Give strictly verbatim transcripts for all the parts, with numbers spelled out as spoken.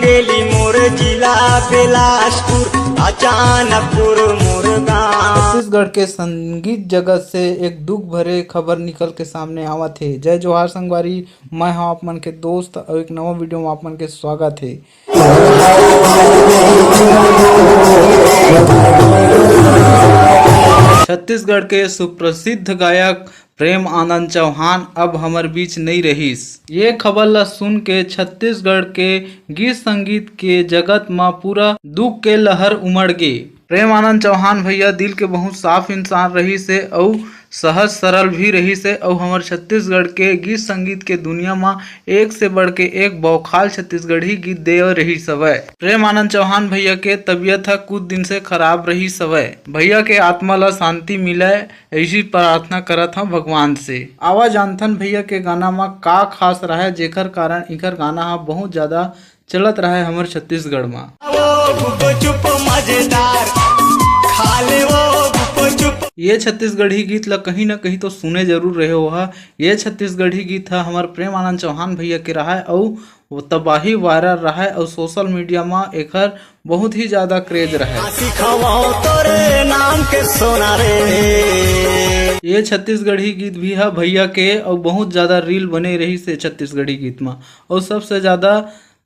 तेली मोर जिला बिलासपुर, अचानकपुर मोर गाँव। छत्तीसगढ़ के संगीत जगत से एक दुख भरे खबर निकल के सामने आवत हे। जय जोहार संगवारी, मैं हूं आप मन के दोस्त और एक नवा वीडियो में आप मन के स्वागत हे। छत्तीसगढ़ के सुप्रसिद्ध गायक प्रेम आनंद चौहान अब हमर बीच नइ रहिस। ये खबर ला सुन के छत्तीसगढ़ के गीत संगीत के जगत म पूरा दुख के लहर उमड़ गे। प्रेम आनंद चौहान भैया दिल के बहुत साफ इंसान रहिस हे अउ सहज सरल भी रहिस हे अउ हमर छत्तीसगढ़ के गीत संगीत के दुनिया म एक से बढ़ के एक बौखाल छत्तीसगढ़ी गीत देव रहिस हवय। प्रेम आनंद चौहान भैया के तबीयत ह कुछ दिन से खराब रहिस हवय। भैया के आत्मा ला शांति मिलय, ऐसी प्रार्थना करत हंव भगवान से। आवा जानथन भैया के गाना म का खास रहय, जेकर कारण इकर गाना ह बहुत ज्यादा चलत रहय हमर छत्तीसगढ़ म। वो गुपचुप मजेदार, खा ले वो गुपचुप। ये छत्तीसगढ़ी गीत ला कहीं ना कहीं तो सुने जरूर रहे हो हा। ये छत्तीसगढ़ी गीत ह हमर प्रेम आनंद चौहान भैया के रहय अउ वो तबाही वायरल रहय अउ सोशल मीडिया म एकर बहुत ही ज्यादा क्रेज रहय। हाँ, सिखवाओ तोरे नाम के सोना रे। ये छत्तीसगढ़ी गीत भी ह भैया के अउ बहुत ज्यादा रील बने रहिस हे छत्तीसगढ़ी गीत म, अउ सबसे ज्यादा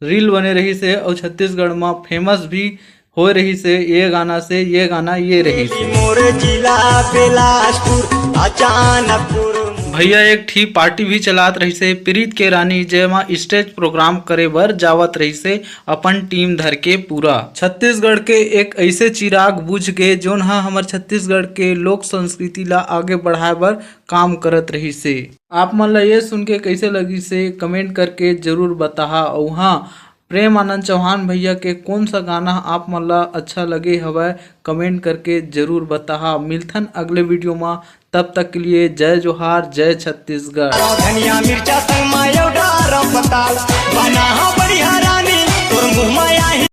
रील बने रहिस हे अउ छत्तीसगढ़ म फेमस भी होए रहिस हे ये गाना से, ये गाना ये रहिस हे। मोर जिला बिलासपुर, अचानकपुर। भैया एक ठी पार्टी भी चलात रहिस हे, प्रीत के रानी, जेमा स्टेज प्रोग्राम करे बर जावत रहिस हे अपन टीम धर के पूरा। छत्तीसगढ़ के एक ऐसे चिराग बुझ गे, जोन ह हमर छत्तीसगढ़ के लोक संस्कृति ला आगे बढ़ाए बर काम करत रहिस हे। आप मन ला ये सुन के कैसे लगिस हे, कमेंट करके जरूर बताहा। अउ हाँ, प्रेम आनंद चौहान भैया के कौन सा गाना आप मन ला अच्छा लगे हवय, कमेंट करके जरूर बताहा। मिलथन अगले वीडियो मा, तब तक के लिए जय जोहार, जय छत्तीसगढ़। धनिया मिर्चा संग मायो